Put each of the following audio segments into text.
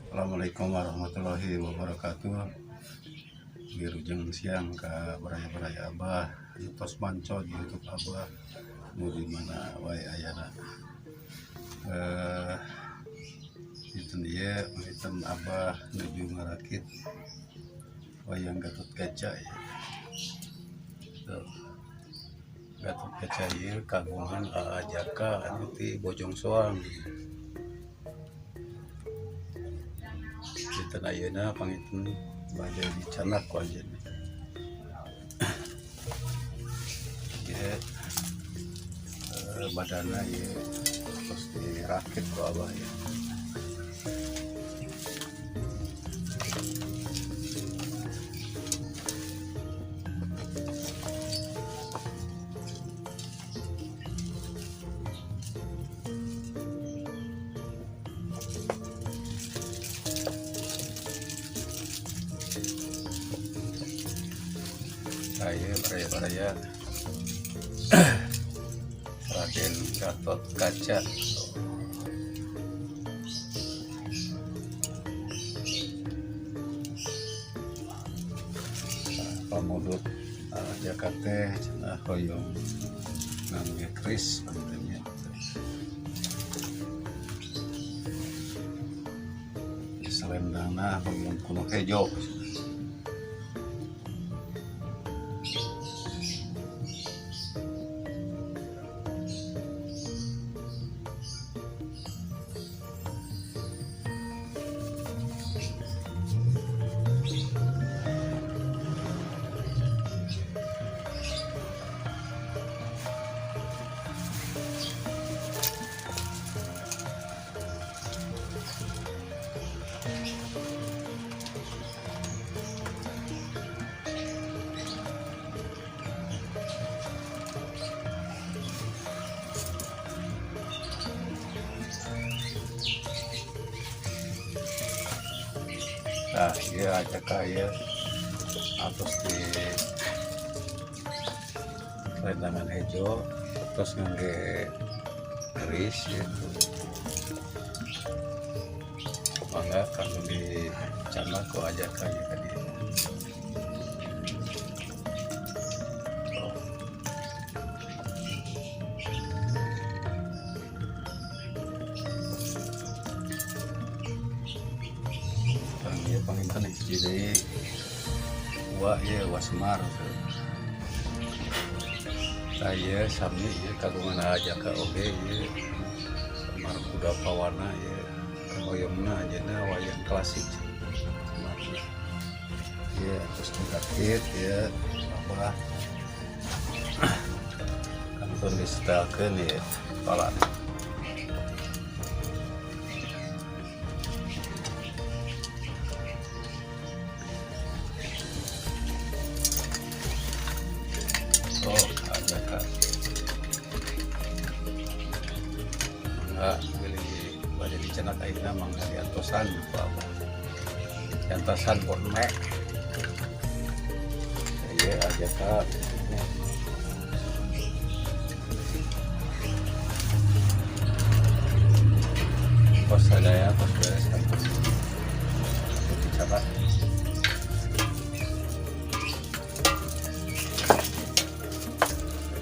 Assalamualaikum warahmatullahi wabarakatuh. Wilujeng siang ka baraya-baraya Abah nu tos manco di YouTube Abah, nu di mana wae ayana. Dinten ieu dinten Abah nuju ngarakit wayang Gatot Kaca ya. Tuh. Gatot Kaca ieu kagungan Aa Jaka anu ti Bojong Soang. Dinten ayeuna panginten bade dicanak ku anjeunna. Ieu badanna ieu tos dirakit ku Abah ya. Nah, ieu baraya-baraya Raden Gatot Kaca. Nah, pamudut Jaka teh cenah hoyong ngangge keris panginten nya. Selendangna hoyong kuno hejo. Nah, ieu Jaka ieu atos di selendangan hejo terus ngangge keris gitu. Mangga kanggo dicanak ku Jaka ieu ka dieu. Oh. Kang ieu panginten hiji deui wa ieu wa Semar. Tah ieu sami ieu kagungan Jaka oge ieu Semar Kuda Pawana ieu kahoyongna anjeunna wayang klasik Semar. Ieu tos dirakit ieu Abah kantun disetelkeun ieu kepala. Oh, Jaka. Mangga bilih bade dicanak ayeuna mangga diantosan ku Abah. Diantosan kornek. Ieu Jaka. Tos sadaya tos beres kan. Dicatat.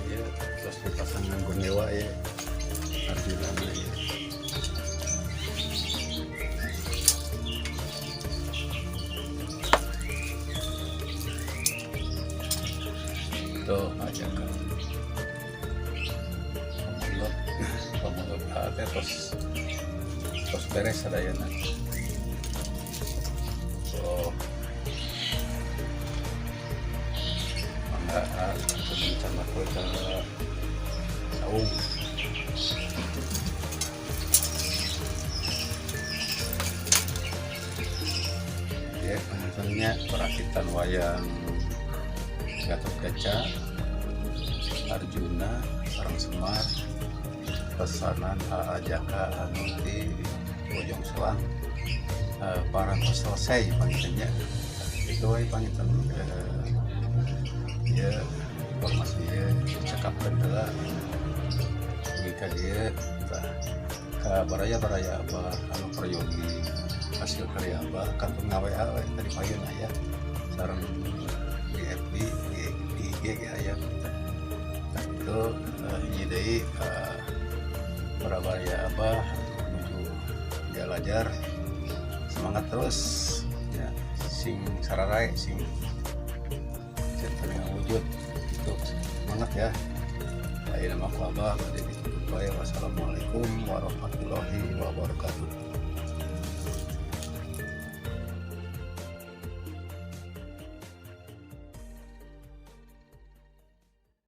Ieu tos dipasang nganggo dewa ieu. Arjunana ieu. Tuh Jaka. Pamulut, pamulut teh tos tos beres sadayana. Tuh. Mangga dicanak we ka saung. Ya, pangintennya perakitan wayang Gatotkaca, Arjuna sareng Semar pesanan AA Jaka anu di Bojong Soang, parantos selesai panginten nya. Itu we panginten, ya informasi ya cekapkeun heula dugi ka dieu. Tah, ka baraya-baraya Abah anu peryogi hasil karya Abah kantun nga-WA we tadi payun aya sareng di FB, di IG ge aya. Nah, itu hiji deui ka para baraya Abah menuju belajar, semangat terus ya, sing sararai, sing centang wujud itu, semangat ya. Ayeuna mah ku Abah bade ditutup wae. Wassalamualaikum warahmatullahi wabarakatuh.